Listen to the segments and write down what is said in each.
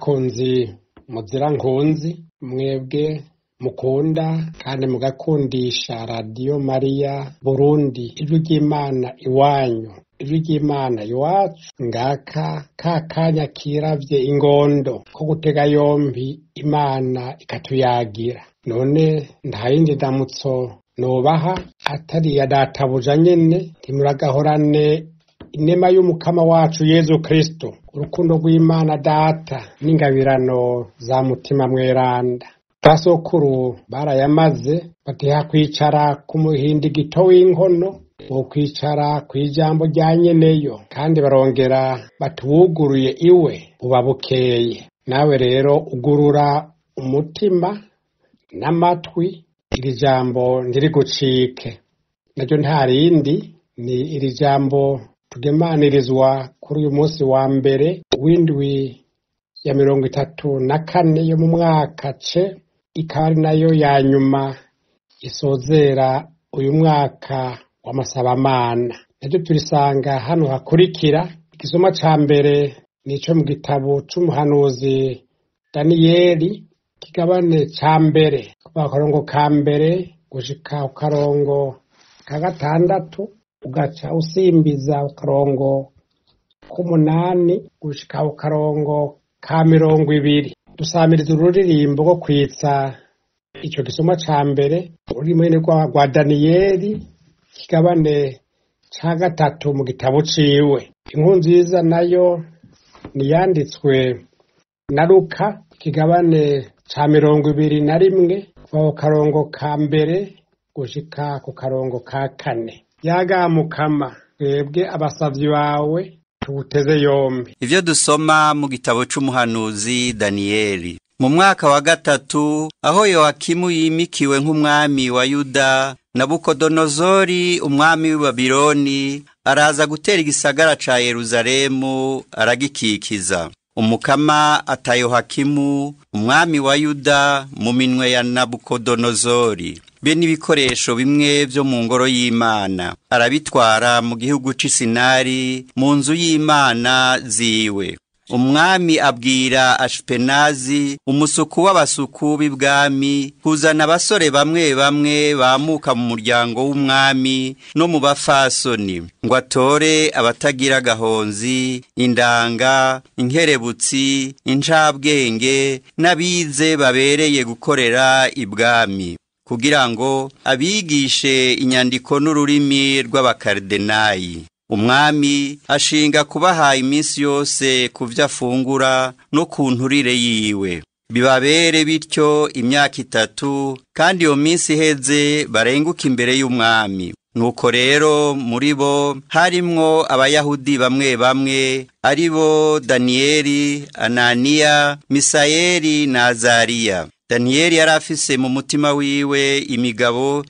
Bakunzi muzira nkunzi, mwebwe mukunda kandi mugakundisha Radiyo Mariya Burundi, ijwi ry'Imana iwanyu, ijwi ry'Imana iwacu, ngaka ka kanya kiravye ingondo ko gutega yompi Imana ikatuyagira. None nta yindi ndamutso nobaha atari iya databuja nyene, ntimuragahorane inema y'umukama wacu Yezu Kristo, urukundo rw'Imana data n'ingabirano za mutima mweranda. Basokuru barayamaze batiha kwicara ku muhindigito w'inkono, wokwicara kw'ijambo rya nyeneyo, kandi barongera batuwuguruye iwe buba bukeye. Nawe rero ugurura umutima n'amatwi, iri jambo ntirigucike. Naryo nta rindi, ni iri jambo tugemanirizwa kuri uyu munsi wa mbere w'indwi ya 34 yo mu mwaka C, ikaba ari nayo ya nyuma isozera uyu mwaka w'amasabamana. Naryo turisanga hano hakurikira. Igisoma ca mbere nico mu gitabo c'umuhanuzi Daniyeli, kigabane ca mbere, kuva ku karongo ka mbere gushika ku karongo ka gatandatu, ugaca usimbiza ku karongo k'umunani gushika ku karongo ka 20. Dusamiriza ururirimbo rwo kwitsa ico gisoma ca mbere, ururimi nyene rwa Daniyeli, kigabane ca gatatu mu gitabo ciwe. Inkuru nziza nayo niyanditswe na Luka, kigabane ca 21, kuva ku karongo ka mbere gushika ku karongo ka kane. Yaga Mukama, twebwe abasavyi bawe tuguteze yombi. Ivyo dusoma mu gitabo c'umuhanuzi Daniyeli. Mu mwaka wa gatatu, aho Yowakimu yimikiwe nk'umwami wa Yuda, Nabukodonozori umwami w'i Babiloni araza gutera igisagara ca Yeruzalemu aragikikiza. Umukama ata Yohakimu umwami wa Yuda mu minwe ya Nabukodonozori, be n'ibikoresho bimwe vyo mu ngoro y'Imana, arabitwara mu gihugu c'Isinari mu nzu y'Imana ziwe. Umwami abwira Ashipenazi umusuku w'abasuku b'ibwami kuzana abasore bamwe bamwe bamuka mu muryango w'umwami no mu bafasoni, ngo atore abatagira gahonzi, indanga, inkerebutsi, incabwenge n'abize babereye gukorera ibwami, kugira ngo abigishe inyandiko n'ururimi rw'abakaridenayi. Umwami ashinga kubaha iminsi yose ku vyo afungura no ku nturire yiwe, bibabere bityo imyaka 3, kandi iyo minsi iheze barenguka imbere y'umwami. Nuko rero muri bo harimwo abayahudi bamwe bamwe, ari bo Daniyeli, Ananiya, Misayeli na Azariya. Daniyeli yari afise mu mutima wiwe imigabo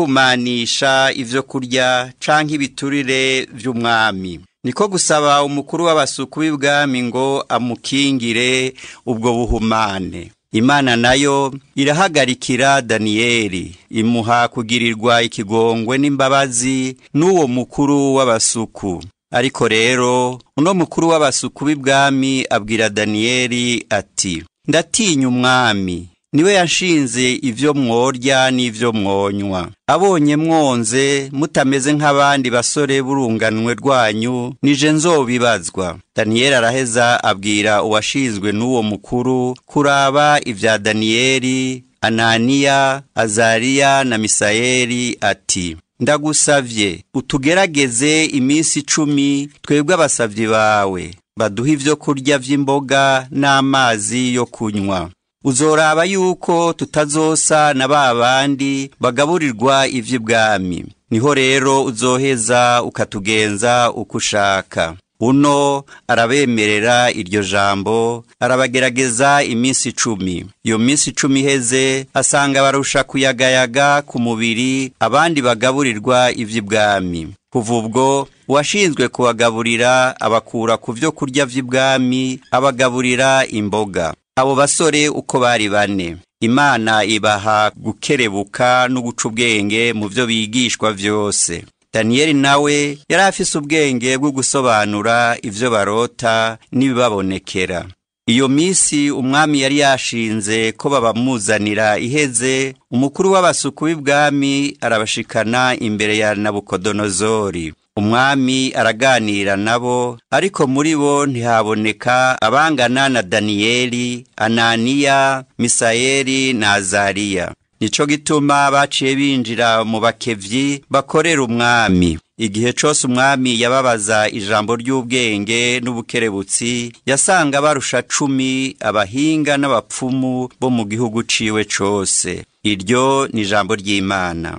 y'ukutihumanisha ivyo kurya canke ibiturire vy'umwami. Niko gusaba umukuru w'abasuku b'ibwami ngo amukingire ubwo buhumane. Imana nayo irahagarikira Daniyeli, imuha kugirirwa ikigongwe n'imbabazi n'uwo mukuru w'abasuku. Ariko rero uno mukuru w'abasuku b'ibwami abwira Daniyeli ati: ndatinya umwami, niwe yanshinze ivyo mworya n'ivyo mwonywa. Abonye mwonze mutameze nk'abandi basore b'urunganwe rwanyu, nije nzobibazwa. Daniyeli araheza abwira uwashinzwe n'uwo mukuru kuraba ivya Daniyeli, Ananiya, Azariya na Misayeli ati: ndagusavye utugerageze iminsi 10, twebwe abasavyi bawe, baduha ivyo kurya vy'imboga n'amazi yo kunywa. Uzoraba yuko tutazosa na babandi bagaburirwa ivy'ibwami. Niho rero uzoheza ukatugenza uko ushaka. Uno arabemerera iryo jambo, arabagerageza iminsi 10. Iyo minsi 10 iheze, asanga barusha kuyagayaga ku mubiri abandi bagaburirwa ivy'ibwami. Kuva ubwo uwashinzwe kubagaburira abakura ku vyo kurya vy'ibwami, abagaburira imboga. Abo basore uko bari bane, Imana ibaha gukerebuka no guca ubwenge mu vyo bigishwa vyose. Daniyeli nawe yari afise ubwenge bwo gusobanura ivyo barota n'ibibabonekera. Iyo misi umwami yari yashinze ko babamuzanira iheze, umukuru w'abasuku b'ibwami arabashikana imbere ya Nabukodonozori. Umwami araganira nabo, ariko muri bo ntihaboneka abangana na Daniyeli, Ananiya, Misayeli na Azariya. Nico gituma baciye binjira mu bakevyi bakorera umwami. Igihe cose umwami yababaza ijambo ry'ubwenge n'ubukerebutsi, yasanga barusha 10 abahinga n'abapfumu bo mu gihugu ciwe cose. Iryo ni ijambo ry'Imana.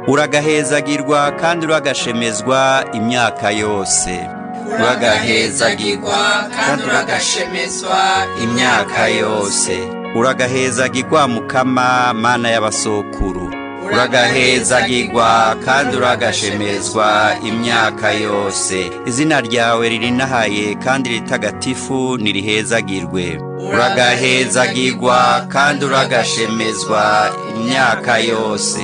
Uragahezagirwa kandi uragashemezwa imyaka yose. Uragahezagirwa kandi uragashemezwa imyaka yose. Uragahezagirwa Mukama Mana y'abasokuru. Uragahezagirwa kandi uragashemezwa imyaka yose. Izina ryawe ririnahaye kandi ritagatifu nirihezagirwe. Uragahezagirwa kandi uragashemezwa imyaka yose.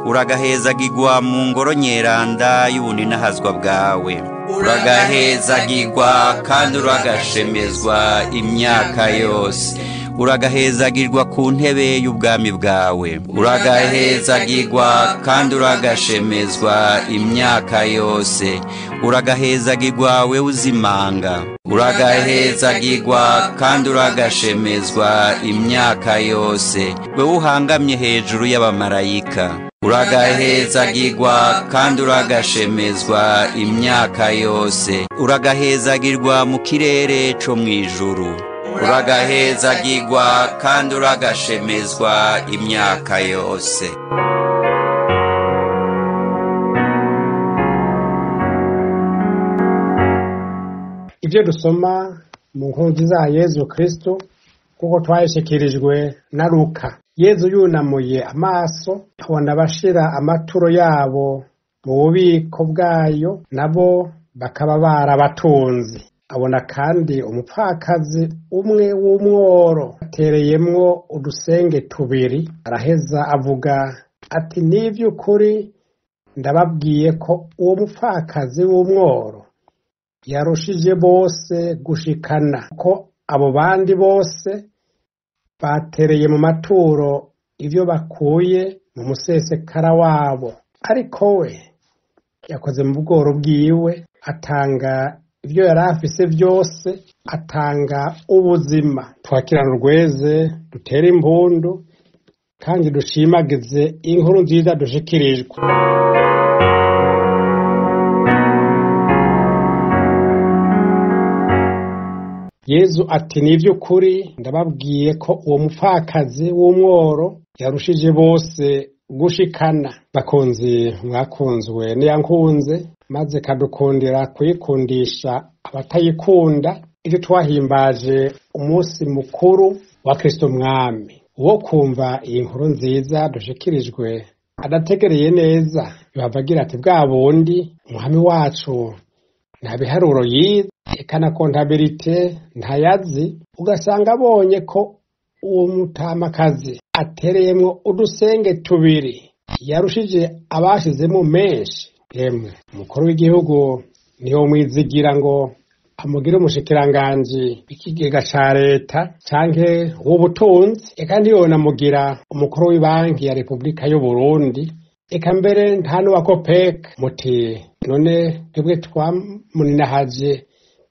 Uragahezagirwa mu ngoro nyeranda y'ubuninahazwa bwawe. Uragahezagirwa kandi uragashemezwa imyaka yose. Uragahezagirwa ku ntebe y'ubwami bwawe. Uragahezagirwa kandi uragashemezwa imyaka yose. Uragahezagirwa we uzimanga. Uragahezagirwa kandi uragashemezwa imyaka yose. We uhangamye hejuru y'abamarayika. Uragahezagirwa kandi uragashemezwa imyaka yose. Uragahezagirwa mu kirere co mw'ijuru. Uragahezagirwa kandi uragashemezwa imyaka yose. Ibyo dusoma mu nkuru za Yezu Kristo kuko twayishikirijwe na Luka. Yezu yunamuye amaso abona abashira amaturo yabo mu bubiko bwayo, nabo bakaba barabatunzi. Abona kandi umupfakazi umwe w'umworo atereyemwo udusenge tubiri, araheza avuga ati: n'ivy'ukuri ndababwiye ko uwo mupfakazi w'umworo yarushije bose gushikana, ko abo bandi bose batereye mu maturo ivyo bakuye mu musesekara wabo, ariko we yakoze mu bworo bwiwe, atanga ibyo yari afise byose, atanga ubuzima. Twakirana urweze, dutere impundu kandi dushimagize inkuru nziza dushikirijwe. Yezu ati: n'ivy'ukuri ndababwiye ko uwo mupfakazi w'umworo yarushije bose gushikana. Bakunzi mwakunzwe niyankunze, maze kadukundira kuyikundisha abatayikunda. Ivyo twahimbaje umunsi mukuru wa Kristo Mwami. Uwo kumva iyi nkuru nziza dushikirijwe adategereye neza, yohava agira ati: bwa bundi umwami wacu nta biharuro yize, eka na kontabilite ntayazi. Ugasanga abonye ko uwo mutamakazi atereyemwo udusenge tubiri yarushije abashizemo menshi. Emwe umukuru w'igihugu niyo mwizigira ngo amugire umushikiranganji w'ikigega ca leta canke w'ubutunzi, eka ntiyonamugira umukuru w'ibanki ya Repubulika y'Uburundi, eka mbere nta n'uwa COPEC. Muti none twebwe twamuninahaje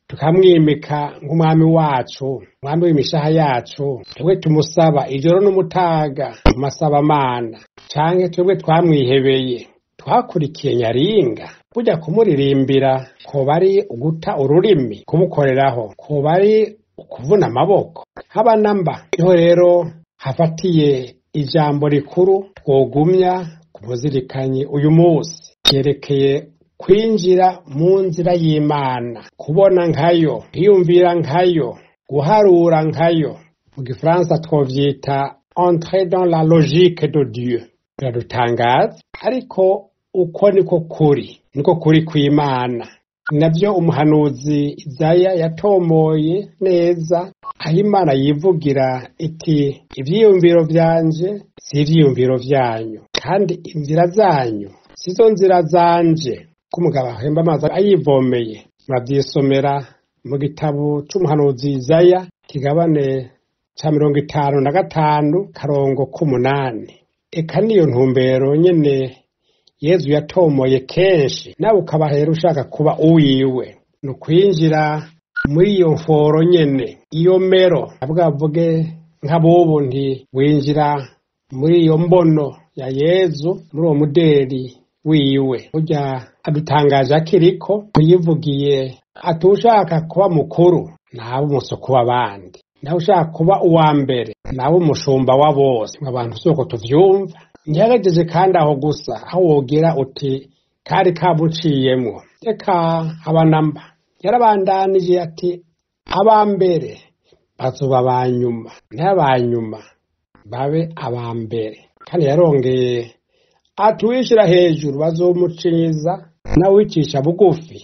tukamwimika nk'umwami wacu, umwami w'imishaha yacu, twebwe tumusaba ijoro n'umutaga mu masabamana, canke twebwe twamwihebeye twakurikiye Nyaringa? Burya kumuririmbira koba ari uguta ururimi, kumukoreraho koba ari ukuvuna amaboko, haba namba. Niho rero hafatiye ijambo rikuru twogumya kumuzirikanyi uyu munsi, ryerekeye kwinjira mu nzira y'Imana, kubona nkayo, kwiyumvira nkayo, guharura nkayo. Mu gifaransa twovyita entrer dans la logique de Dieu. Biradutangaza, ariko uko niko kuri, niko kuri kw'Imana. Navyo umuhanuzi Izaya yatomoye neza, aho Imana yivugira iti: ivyiyumviro vyanje si ivyiyumviro vyanyu, Kandi inzira zanyu sizo nzira zanje. Ko umugabo ahemba amazi ayivomeye, muravyisomera mu gitabo c'umuhanuzi Izaya, kigabane ca 55 karongo k'8. Eka niyo ntumbero nyene Yezu yatomoye kenshi, nawe ukabahera ushaka kuba uwiwe, ni ukwinjira muri iyo mforo nyene, iyo mero. Avuge nk'abubu nti winjira muri iyo mbono ya Yezu, muri uwo muderi wiwe. Burya adutangaje akiriko kuyivugiye ati ushaka kuba mukuru nabe umusuku w'abandi, nawe ushaka kuba uwa mbere nabe umushumba wa bose. Abantu soko tuvyumva. Ntiyagerageje kandi aho gusa, aho wogira uti kari kabuciyemwo, reka abanamba. Yarabandanije ati abambere bazoba abanyuma, n'abanyuma babe abambere. Kandi yarongeye ati uwishira hejuru bazomucinyiza, nawicisha bugufi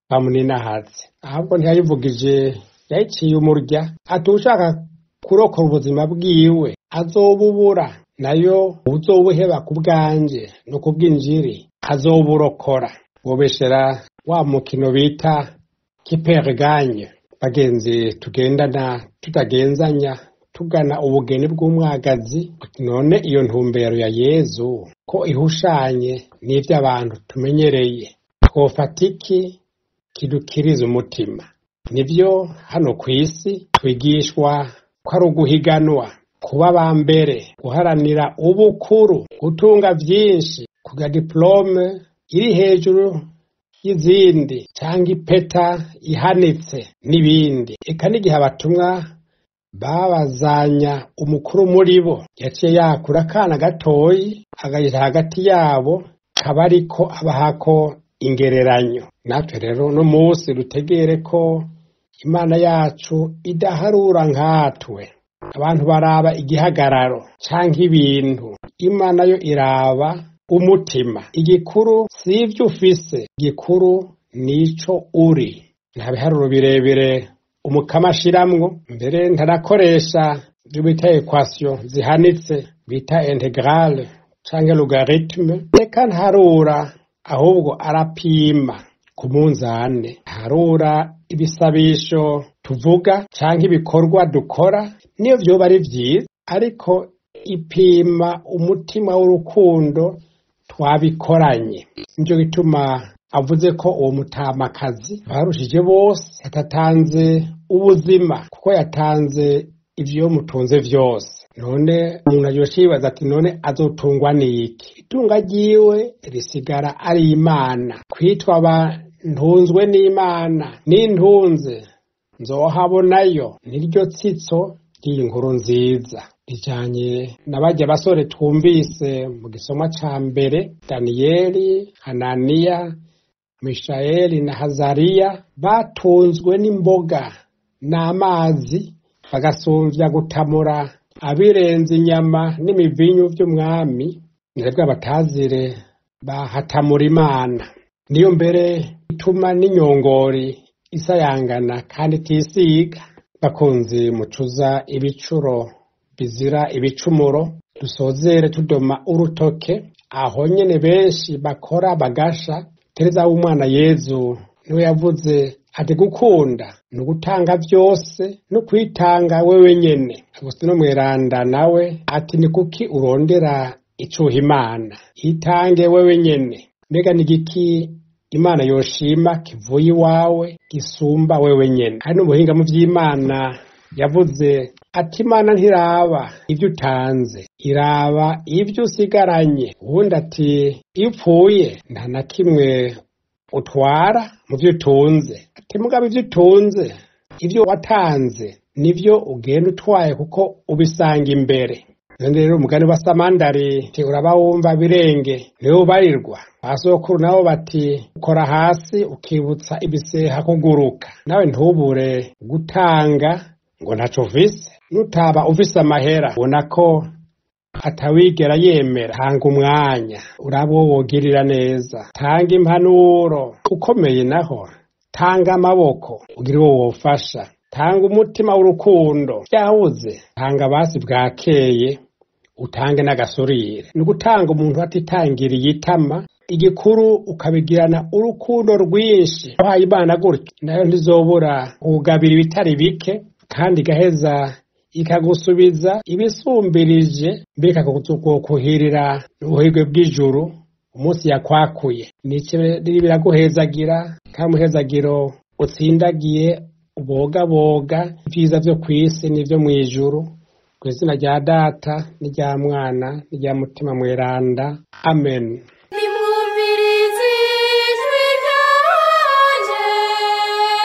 bamuninahaze. Ahubwo ntiyayivugije, yayiciye umurya ati ushaka kurokora ubuzima bwiwe azobubura, nayo uzobuheba ku bwanje no ku bw'injiri azoburokora. Wobeshera wa mukino bita kiperganye. Bagenzi tugendana tutagenzanya, tugana ubugeni bw'umwagazi. None iyo ntumbero ya Yezu ko ihushanye n'ivy'abantu tumenyereye, twofata iki kidukiriza umutima? Nivyo hano kw'isi twigishwa ko ari uguhiganwa, kuba aba mbere, guharanira ubukuru, gutunga vyinshi, kugira diplome iri hejuru y'izindi canke ipeta ihanitse n'ibindi. Eka n'igihe abatumwa babazanya umukuru muri bo, yaciye yakura akana gatoyi agahita hagati yabo, kaba ariko abahako ingereranyo. Natwe rero uno munsi dutegere ko Imana yacu idaharura nkatwe. Abantu baraba igihagararo canke ibintu, Imana yo iraba umutima. Igikuru si ivyo ufise, igikuru nico uri. Nta biharuro birebire umukama ashiramwo, mbere ntarakoresha ivyo bita equation zihanitse bita integrale canke logarithme. Reka ntarura, ahubwo arapima ku munzane. Ntarura ibisabisho tuvuga canke ibikorwa dukora, niyo vyoba ari vyiza, ariko ipima umutima w'urukundo twabikoranye. Nico gituma avuze ko uwo mutamakazi barushije bose yatatanze ubuzima, kuko yatanze ivyo mutunze vyose. None umuntu aryoshe yibaza ati none azotungwa n'iki? Itunga ryiwe risigara ari Imana. Kwitwa ba ntunzwe n'Imana, n'intunze nzohabonayo, niryo tsitso ry'iyi nkuru nziza rijanye na barya basore twumvise mu gisomwa ca mbere, Daniyeli, Hananiya, Mishayeli na Hazariya, batunzwe n'imboga n'amazi, bagasumvya gutamura abirenze inyama n'imivinyu vy'umwami. Nibwo abatazire bahatamura Imana. Niyo mbere ituma n'inyongori isayangana kandi itisiga. Bakunzi mucuza ibicuro bizira ibicumuro, dusozere tudoma urutoke aho nyene benshi bakora bagasha. Tereza w'umwana Yezu niwe yavuze ati gukunda ni ugutanga vyose no kwitanga wewe nyene. Agustino Mweranda nawe ati ni kuki urondera icuha Imana? Itange wewe nyene. Mbega ni igiki Imana yoshima kivuye iwawe gisumba wewe nyene? Hari n'umuhinga mu vy'Imana yavuze ati Imana ntiraba ivyo utanze, iraba ivyo usigaranye. Uwundi ati iyo upfuye nta na kimwe utwara mu vyo utunze. Ati mugabo ivyo utunze, ivyo watanze nivyo ugenda utwaye kuko ubisanga imbere. None rero umugani wa Samandari uraba wumva birenge niwe ubarirwa. Basokuru nabo bati ukora hasi ukibutsa ibiseha kuguruka. Nawe ntubure gutanga ngo ntaco ufise. Nutaba ufise amahera ubona ko atawigera yemera, tanga umwanya uraba uwo wogirira neza, tanga impanuro ukomeye, naho tanga amaboko ugire uwo wofasha, tanga umutima w'urukundo vyabuze, tanga basi bwakeye utange n'agasurire. Ni ugutanga umuntu atitangiriye itama, igikuru ukabigirana urukundo rwinshi. Uhaye Imana gutyo, nayo ntizobura kugabira ibitari bike, kandi igaheza ikagusubiza ibisumbirije, mbere ikakuhirira ubuhirwe bw'ijuru umunsi yakwakuye. Nico biraguhezagira, kandi umuhezagiro utsindagiye ubogaboga ibyiza vyo kw'isi n'ivyo mw'ijuru, kw'izina rya Data n'irya Mwana n'irya Mutima Mweranda. Amen. Nimwumvirize ijwi ryanje,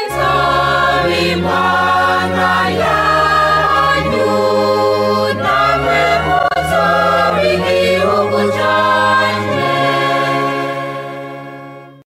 nsaba Imana.